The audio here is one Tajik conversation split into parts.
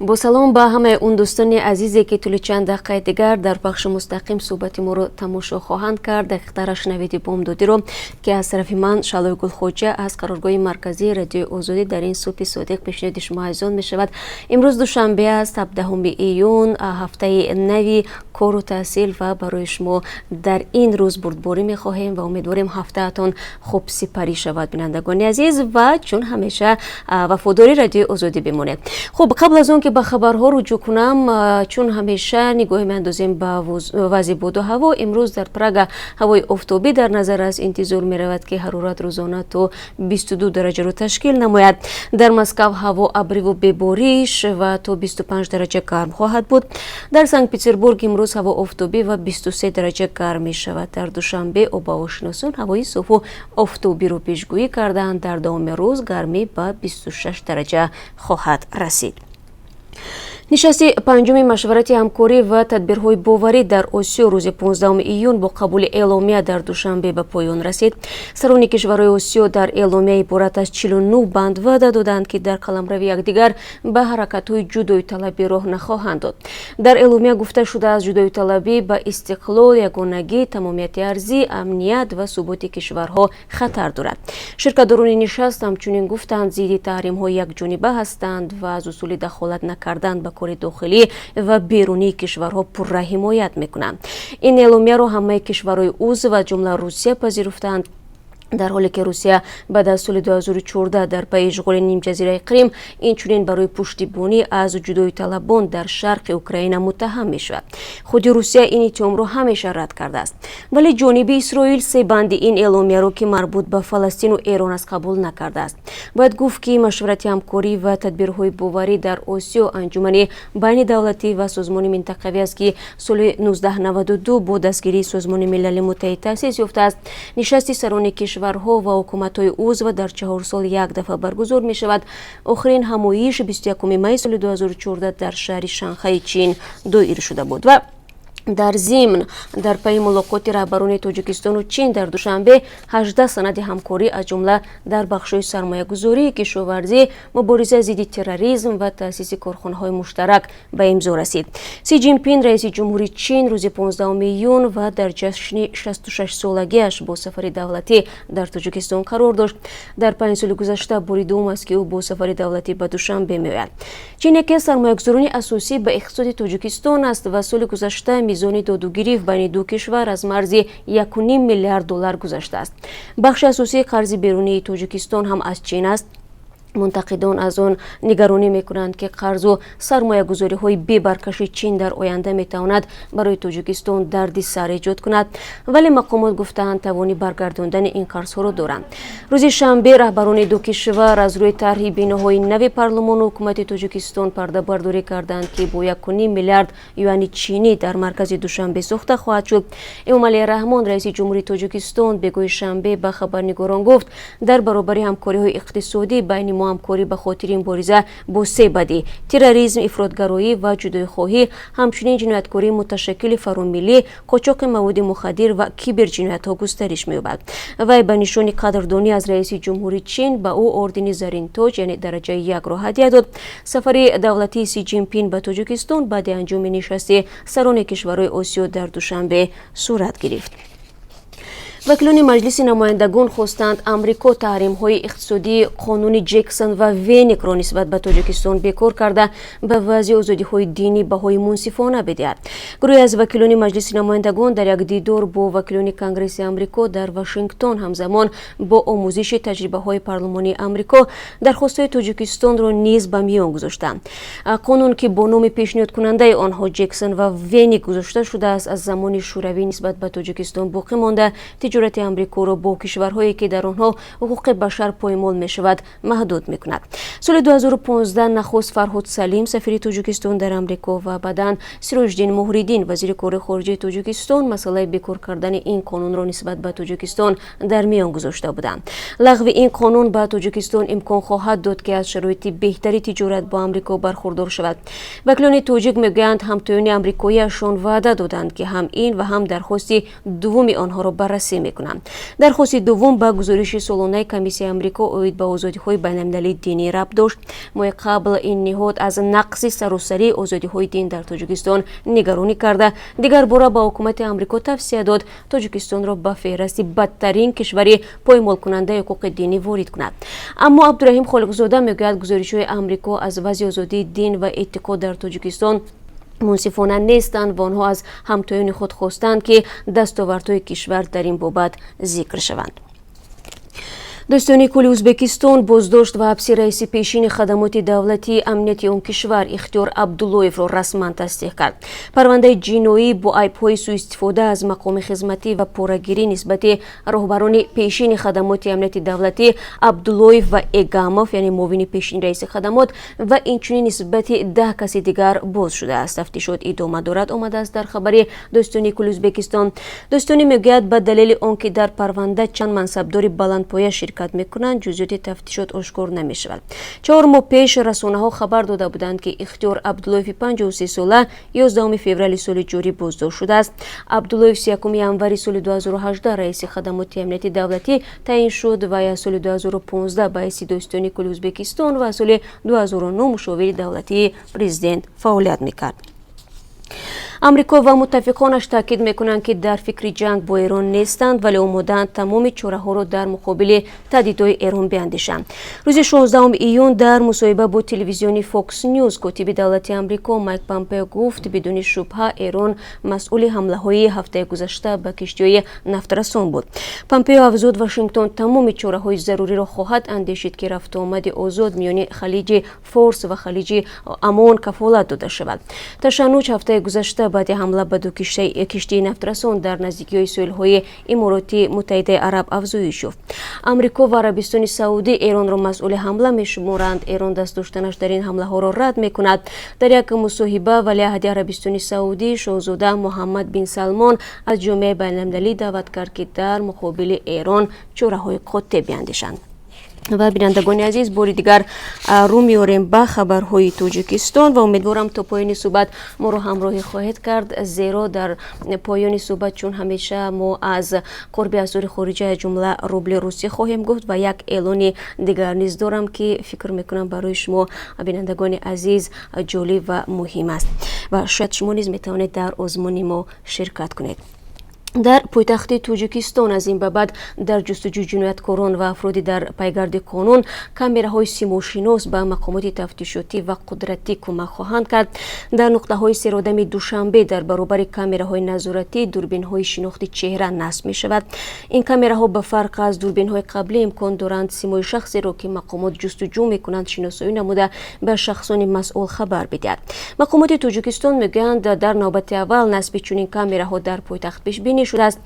Бо салом ба ҳамаи он дӯстони азизе, ки тӯли чанд дақиқаи дигар дар пахши мустақим суҳбати моро тамошо хоҳанд кард. Дақиқтараш, навиди бомдодиро, ки аз тарафи ман, Шаҳлои Гулхоҷа, аз қароргоҳи марказии Радиои Озодӣ дар ин субҳи содиқ пешниҳоди шумо азизон мешавад. Имрӯз душанбе аст, 17 июн, ҳафтаи нави кору таҳсил, ва барои шумо дар ин рӯз бурдборӣ мехоҳем ва умедворем, ҳафтаатон хуб сипарӣ шавад, бинандагони азиз, ва чун ҳамеша вафодори Радиои Озодӣ бимонед. Хуб, қабл аз он ки ба хабарҳо руҷӯъ кунам, чун ҳамеша нигоҳе меандозем ба вазъи боду ҳаво. Имрӯз дар Прага ҳавои офтобӣ дар назар аст. Интизор меравад, ки ҳарорат рӯзона то 22 дараҷаро ташкил намояд. Дар Москав ҳаво абриву бебориш ва то 25 дараҷа гарм хоҳад буд. Дар Санкт Петербург имрӯз ҳаво офтобӣ ва 23 дараҷа гарм мешавад. Дар Душанбе обҳавошиносон ҳавои софу офтобиро пешгӯӣ кардаанд. Дар давоми рӯз гармӣ ба 26 дараҷа хоҳад расид. Нишасти панҷуми Машварати ҳамкорӣ ва тадбирҳои боварӣ дар Осиё рӯзи 15 июн бо қабули эъломия дар Душанбе ба поён расид. Сарони кишварҳои Осиё дар эъломия иборат аз 49 банд ваъда доданд, ки дар қаламрави якдигар ба ҳаракатҳои ҷудоиталабӣ роҳ нахоҳанд дод. Дар эъломия гуфта шудааст, ҷудоиталабӣ ба истиқлол, ягонагӣ, тамомияти арзӣ, амният ва суботи кишварҳо хатар дорад. Ширкатдорони нишаст ҳамчунин гуфтанд, зидди таҳримҳои якҷониба ҳастанд ва аз усули дахолат накардан ба кори дохилӣ ва берунии кишварҳо пурра ҳимоят мекунанд. Ин эъломияро ҳамаи кишварҳои узв, аз ҷумла Русия, пазируфтаанд, дар ҳоле ки Русия баъд аз соли 2014 дар пайи ишғоли нимҷазираи Қрим, инчунин барои пуштибонӣ аз ҷудоиталабон дар шарқи Украина муттаҳам мешавад. Худи Русия ин иттиҳомро ҳамеша рад кардааст, вале ҷониби Исроил се банди ин эъломияро, ки марбут ба Фаластину Эрон аст, қабул накардааст. Бояд гуфт, ки Машварати ҳамкорӣ ва тадбирҳои боварӣ дар Осиё анҷумани байни давлатӣ ва созмони минтақавӣ аст, ки соли 1992 бо дастгирии Созмони Милали Муттаҳид таъсис ёфтааст. Нишасти сарони кишварҳо ва ҳукуматҳои узв дар 4 сол як дафъа баргузор мешавад. Охирин ҳамоиш 21 майи соли 2014 дар шаҳри Шанхаи Чин доир шуда буд. Ва дар зимн, дар пайи мулоқоти раҳбарони Тоҷикистону Чин дар Душанбе, 18 санади ҳамкорӣ, аз ҷумла дар бахшҳои сармоягузорӣ, кишоварзӣ, мубориза зидди терроризм ва таъсиси корхонаҳои муштарак ба имзо расид. Си Ҷинпин, раиси ҷумҳури Чин, рӯзи 15 июн ва дар ҷашни 66-солагиаш бо сафари давлатӣ дар Тоҷикистон қарор дошт. Дар 5 соли гузашта бори дуввум аст, ки ӯ бо сафари давлатӣ ба Душанбе меояд. Чин яке аз сармоягузорони асосӣ ба иқтисоди Тоҷикистон аст ва соли гузашта мизони додугирифт байни ду кишвар аз марзи 1,5 миллиард доллар гузаштааст. Бахши асосии қарзи берунии Тоҷикистон ҳам аз Чин аст. Мунтақидон аз он нигаронӣ мекунанд, ки қарзу сармоягузориҳои бебаркаши Чин дар оянда метавонад барои Тоҷикистон дарди сар эҷод кунад, вале мақомот гуфтаанд, тавони баргардондани ин қарзҳоро доранд. Рӯзи шанбе раҳбарони ду кишвар аз рӯи тарҳи биноҳои нави парлумону ҳукумати Тоҷикистон пардабардорӣ карданд, ки бо 1,5 миллиард юани чинӣ дар маркази Душанбе сохта хоҳад шуд. Эмомалӣ Раҳмон, раиси ҷумҳури Тоҷикистон, бегоҳи шанбе ба хабарнигорон гуфт, дар баробари ҳамкориҳои иқтисодӣ байни мо ҳамкорӣ ба хотири мубориза бо се бадӣ: терроризм, ифротгароӣ ва ҷудоихоҳӣ, ҳамчунин ҷинояткории муташаккили фаромиллӣ, қочоқи маводи мухаддир ва киберҷиноятҳо густариш меёбад. Вай ба нишони қадрдонӣ аз раиси ҷумҳури Чин ба ӯ ордени Заринтоҷ, яъне дараҷаи якро ҳадя дод. Сафари давлатии Си Ҷинпин ба Тоҷикистон баъди анҷоми нишасти сарони кишварҳои Осиё дар Душанбе сурат гирифт. Вакилони Маҷлиси намояндагон хостанд, Амрико таҳримҳои иқтисодии қонуни Ҷексон ва Веникро нисбат ба Тоҷикистон бекор карда, ба вазъи озодиҳои динӣ баҳои мунсифона бидиҳад. Гурӯҳе аз вакилони Маҷлиси намояндагон дар як дидор бо вакилони Конгресси Амрико дар Вашингтон, ҳамзамон бо омӯзиши таҷрибаҳои парлумонии Амрико, дархостҳои Тоҷикистонро низ ба миён гузоштанд. Қонун, ки бо номи пешниҳодкунандаи онҳо Ҷексон ва Веник гузошта шудааст, аз замони Шӯравӣ нисбат ба Тоҷикистон боқӣ монда, тиҷорати Амрикоро бо кишварҳое, ки дар онҳо ҳуқуқи башар поймол мешавад, маҳдуд мекунад. Соли 2015 нахуст Фарҳод Салим, сафири Тоҷикистон дар Амрико, ва баъдан Сироҷиддин Муҳриддин, вазири кори хориҷаи Тоҷикистон, масъалаи бекор кардани ин қонунро нисбат ба Тоҷикистон дар миён гузошта буданд. Лағви ин қонун ба Тоҷикистон имкон хоҳад дод, ки аз шароити беҳтари тиҷорат бо Амрико бархурдор шавад. Вакилони тоҷик мегӯянд, ҳамтоёни амрикоиашон ваъда доданд, ки ҳам ин ва ҳам дархости дуввуми онҳоро баррасӣ. мекунанд. Дархости дуввум ба гузориши солонаи Комиссияи Амрико оид ба озодиҳои байналмилалии динӣ рабт дошт. Моҳи қабл ин ниҳод аз нақзи саросарии озодиҳои дин дар Тоҷикистон нигаронӣ карда, дигар бора ба ҳукумати Амрико тавсия дод Тоҷикистонро ба феҳрасти бадтарин кишвари поймолкунандаи ҳуқуқи динӣ ворид кунад. Аммо Абдураҳим Холиқзода мегӯяд, гузоришҳои Амрико аз вазъи озодии дин ва эътиқод дар Тоҷикистон мунсифона нестанд ва онҳо аз ҳамтоёни худ хостанд, ки дастовардҳои кишвар дар ин бобат зикр шаванд. Дӯстони кулли Ӯзбекистон боздошт ва ҳабси раиси пешини хадамоти давлатии амнияти он кишвар Ихтиёр Абдуллоевро расман тасдиқ кард. Парвандаи ҷиноӣ бо айбҳои сӯистифода аз мақоми хизматӣ ва порагирӣ нисбати роҳбарони пешини хадамоти амнияти давлатӣ Абдуллоев ва Эгамов, яъне муовини пешини раиси хадамот, ва инчунин нисбати 10 каси дигар боз шудааст. Тафтишот идома дорад, омадааст дар хабари дӯстони кулли Ӯзбекистон. Дӯстонӣ мегӯяд, ба далели он ки дар парванда чанд мансабдори баландпоя ширкат мекунанд, ҷузъиёти тафтишот ошкор намешавад. 4 моҳ пеш расонаҳо хабар дода буданд, ки Ихтиёр Абдуллоеви 53 сола 11 феврали соли ҷорӣ боздошт шудааст. Абдуллоев 31 январи соли 2018 раиси хадамоти амнияти давлатӣ таъин шуд ва аз соли 2015 ба ҳайси дӯстони кулли Ӯзбекистон ва соли 2009 мушовири давлатии президент фаъолият мекард. Амрико ва муттафиқонаш таъкид мекунанд, ки дар фикри ҷанг бо Эрон нестанд, вале омодаанд тамоми чораҳоро дар муқобили таҳдидҳои Эрон биандешанд. Рӯзи 16 июн дар мусоҳиба бо телевизиони Fox News котиби давлати Амрико Майк Помпео гуфт, бидуни шубҳа Эрон масъули ҳамлаҳои ҳафтаи гузашта ба киштиҳои нафтрасон буд. Помпео афзуд, Вашингтон тамоми чораҳои заруриро хоҳад андешид, ки рафтуомади озод миёни Халиҷи Форс ва Халиҷи Омон кафолат дода шавад. Ташаннуҷ ҳафтаи гузашта баъди ҳамла ба ду киштии нафтрасон дар наздикиҳои соҳилҳои Имороти Муттаҳидаи Араб афзоиш ёфт. Амрико ва Арабистони Саудӣ Эронро масъули ҳамла мешуморанд. Эрон даст доштанаш дар ин ҳамлаҳоро рад мекунад. Дар як мусоҳиба валиаҳди Арабистони Саудӣ шоҳзода Муҳаммад бин Салмон аз ҷомеаи байналмилалӣ даъват кард, ки дар муқобили Эрон чораҳои қотеъ биандешанд. Ва бинандагони азиз, бори дигар рӯ меорем ба хабарҳои Тоҷикистон ва умедворам, то поёни суҳбат моро ҳамроҳӣ хоҳед кард, зеро дар поёни суҳбат, чун ҳамеша, мо аз қурби асъори хориҷа, аз ҷумла рубли русӣ хоҳем гуфт ва як эълони дигар низ дорам, ки фикр мекунам, барои шумо, бинандагони азиз, ҷолиб ва муҳим аст ва шояд шумо низ метавонед дар озмуни мо ширкат кунед. Дар пойтахти Тоҷикистон аз ин ба баъд дар ҷустуҷӯи ҷинояткорон ва афроди дар пайгарди қонун камераҳои симошинос ба мақомоти тафтишотӣ ва қудратӣ кӯмак хоҳанд кард. Дар нуқтаҳои серодами Душанбе дар баробари камераҳои назоратӣ дурбинҳои шинохти чеҳра насб мешавад. Ин камераҳо ба фарқ аз дурбинҳои қаблӣ имкон доранд симои шахсеро, ки мақомот ҷустуҷӯ мекунанд, шиносоӣ намуда, ба шахсони масъул хабар бидиҳад. Мақомоти Тоҷикистон мегӯянд, дар навбати аввал насби чунин камераҳо дар пойтахт пешбинӣ шудааст.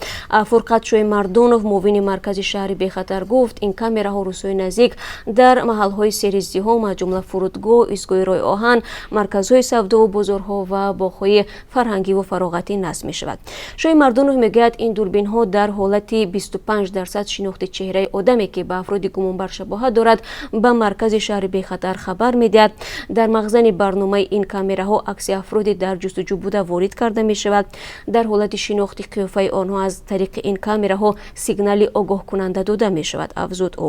Фурқат Шоимардонов, муовини маркази шаҳри бехатар, гуфт, ин камераҳо рӯзҳои наздик дар маҳалҳои сериздиҳом, аз ҷумла фурудгоҳ, истгоҳи роҳи оҳан, марказҳои савдову бозорҳо ва боғҳои фарҳангиву фароғатӣ насб мешавад. Шоимардонов мегӯяд, ин дурбинҳо дар ҳолати 25% шинохти чеҳраи одаме, ки ба афроди гумонбар шабоҳат дорад, ба маркази шаҳри бехатар хабар медиҳад. Дар мағзани барномаи ин камераҳо акси афроди дар ҷустуҷӯ буда ворид карда мешавад. Дар ҳолати шинохти қиёфаи онҳо аз тариқи ин камераҳо сигнали огоҳкунанда дода мешавад, афзуд ӯ.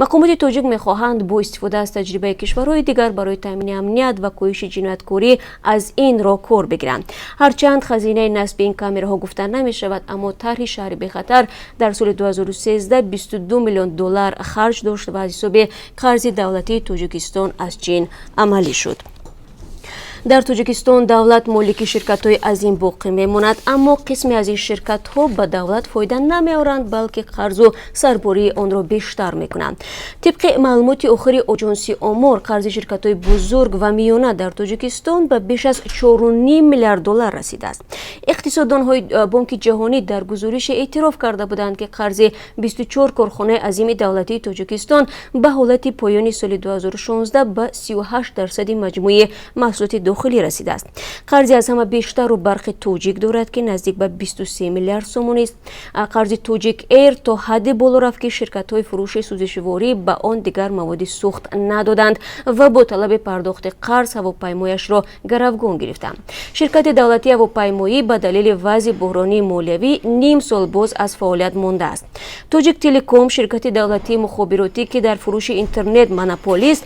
Мақомоти тоҷик мехоҳанд бо истифода аз таҷрибаи кишварҳои дигар барои таъмини амният ва коҳиши ҷинояткорӣ аз ин роҳ кор бигиранд. Ҳарчанд хазинаи насби ин камераҳо гуфта намешавад, аммо тарҳи шаҳри бехатар дар соли 2013 22 миллион доллар харҷ дошт ва аз ҳисоби қарзи давлатии Тоҷикистон аз Чин амалӣ шуд. Дар Тоҷикистон давлат молики ширкатҳои азим боқӣ мемонад, аммо қисме аз ин ширкатҳо ба давлат фоида намеоранд, балки қарзу сарбории онро бештар мекунанд. Тибқи маълумоти охири Оҷонсии омор, қарзи ширкатҳои бузург ва миёна дар Тоҷикистон ба беш аз 4,5 миллиард доллар расидааст. Иқтисоддонҳои Бонки Ҷаҳонӣ дар гузорише эътироф карда буданд, ки қарзи 24 корхонаи азими давлатии Тоҷикистон ба ҳолати поёни соли 2016 ба 38% маҷмӯи маҳсулоти. Дохилӣ расидааст. Қарзи аз ҳама бештарро Барқи Тоҷик дорад, ки наздик ба 23 миллиард сомонист. Қарзи Тоҷик Эйр то ҳадде боло рафт, ки ширкатҳои фурӯши сӯзишворӣ ба он дигар маводи сӯхт надоданд ва бо талаби пардохти қарз ҳавопаймояшро гаравгон гирифтанд. Ширкати давлатии ҳавопаймоӣ ба далели вазъи буҳронии молиявӣ ним сол боз аз фаъолият мондааст. Тоҷик Телеком, ширкати давлатии мухобиротӣ, ки дар фурӯши интернет монополист,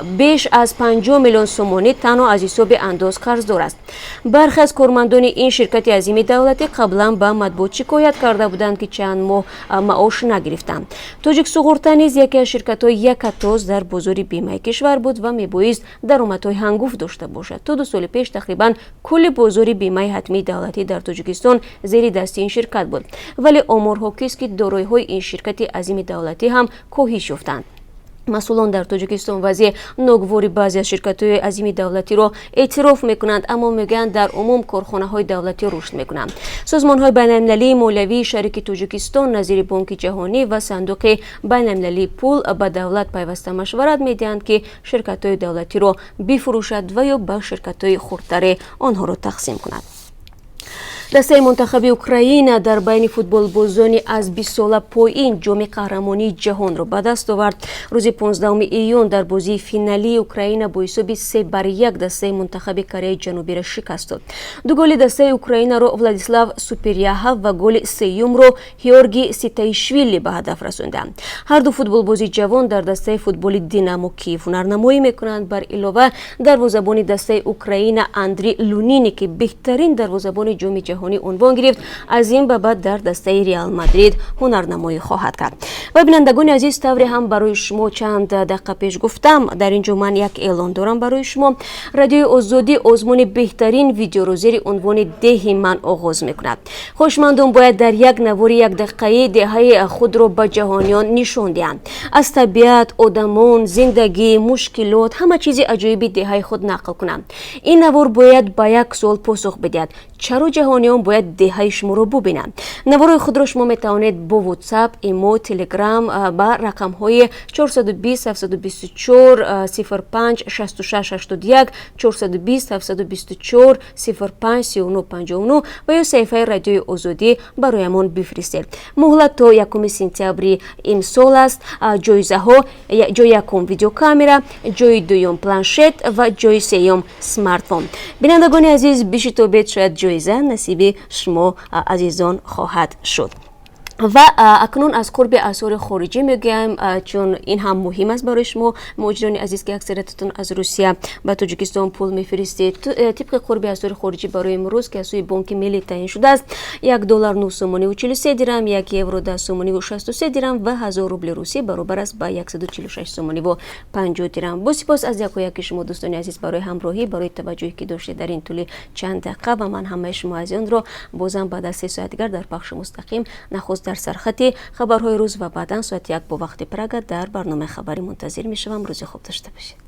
беш аз 50 миллион сомонӣ танҳо аз ҳисоби андоз қарздор аст. Бархе аз кормандони ин ширкати азими давлатӣ қаблан ба матбуот шикоят карда буданд, ки чанд моҳ маош нагирифтанд. Тоҷик Суғурта низ яке аз ширкатҳои якатоз дар бозори бимаи кишвар буд ва мебоист даромадҳои ҳангуфт дошта бошад. То 2 соли пеш тақрибан кулли бозори бимаи ҳатмии давлатӣ дар Тоҷикистон зери дасти ин ширкат буд, вале оморҳо кист, ки дороиҳои ин ширкати азими давлатӣ ҳам коҳиш ёфтанд. Масъулон дар Тоҷикистон вазъи ногувори баъзе аз ширкатҳои азими давлатиро эътироф мекунанд, аммо мегӯянд, дар умум корхонаҳои давлатӣ рушд мекунанд. Созмонҳои байналмилалии молиявии шарики Тоҷикистон, назири Бонки Ҷаҳонӣ ва Сандуқи байналмилалии пул, ба давлат пайваста машварат медиҳанд, ки ширкатҳои давлатиро бифурӯшад ва ё ба ширкатҳои хурдтаре онҳоро тақсим кунад. Дастаи мунтахаби Украина дар байни футболбозони аз 20 сола поин ҷоми қаҳрамонии ҷаҳонро ба даст овард. Рӯзи 15 июн дар бозии финалии Украина бо ҳисоби 3-1 дастаи мунтахаби Кореяи Ҷанубиро шикаст дод. Ду голи дастаи Украинаро Владислав Суперяҳав ва голи сеюмро Георгий Ситаишвили ба ҳадаф расонданд. Ҳар ду футболбози ҷавон дар дастаи футболи Динамо Киев ҳунарнамоӣ мекунанд. Бар илова, дарвозабони дастаи Украина Андрей Лунине, ки беҳтарин дарвозабони Ҷоми Ҷаҳонӣ унвон гирифт, аз ин ба баъд дар дастаи Реал Мадрид ҳунарнамоӣ хоҳад кард. Ва, бинандагони азиз, тавре ҳам барои шумо чанд дақиқа пеш гуфтам, дар ин ҷо ман як эълон дорам барои шумо. Радиои Озодӣ озмуни беҳтарин видеоро зери унвони «Деҳи ман» оғоз мекунад. Хоҳишмандон бояд дар як навори якдақиқаӣ деҳаи худро ба ҷаҳониён нишон диҳанд, аз табиат, одамон, зиндагӣ, мушкилот, ҳама чизи аҷоиби деҳаи худ нақл кунанд. Ин навор бояд ба як суол посух бидиҳад: чаро ҷаҳониён бояд деҳаи шуморо бубинанд? Наворои худро шумо метавонед бо WhatsApp, Имо, Телеграм ба рақамҳои 420 724 05 66 81, 420 724 05 39 59 ва ё саҳифаи Радиои Озодӣ бароямон бифиристед. Муҳлат то 1 сентябри имсол аст. Ҷоизаҳо: ҷои якум видеокамера, ҷои дуюм планшет ва ҷои сеюм смартфон. Бинандагони азиз, бишитобед, шояд ҷоиза насиби шумо азизон хоҳад шуд. Ва акнун аз қурби асъори хориҷӣ мегӯям, чун ин ҳам муҳим аст барои шумо, муҳоҷирони азиз, ки аксариятатон аз Русия ба Тоҷикистон пул мефиристед. Тибқи қурби асъори хориҷӣ барои имрӯз, ки аз сӯи Бонки Миллӣ таъин шудааст, 1 доллар 9 сомониву 43 дирам, 1 евро 10 сомониву 63 дирам ва 1000 рубли русӣ баробар аст ба 146 сомониву 50 дирам. Бо сипос аз яку яки шумо, дӯстони азиз, барои ҳамроҳӣ, барои таваҷҷӯҳе, ки доштед дар ин тӯли чанд дақиқа. Ва ман ҳамаи шумо азизонро бозам баъд аз 3 соат дигар дар пахши мустақим, нахуст дар сархати хабарҳои рӯз ва баъдан соати 1 бо вақти Прага дар барномаи хабарӣ мунтазир мешавам. Рӯзи хуб дошта бошед.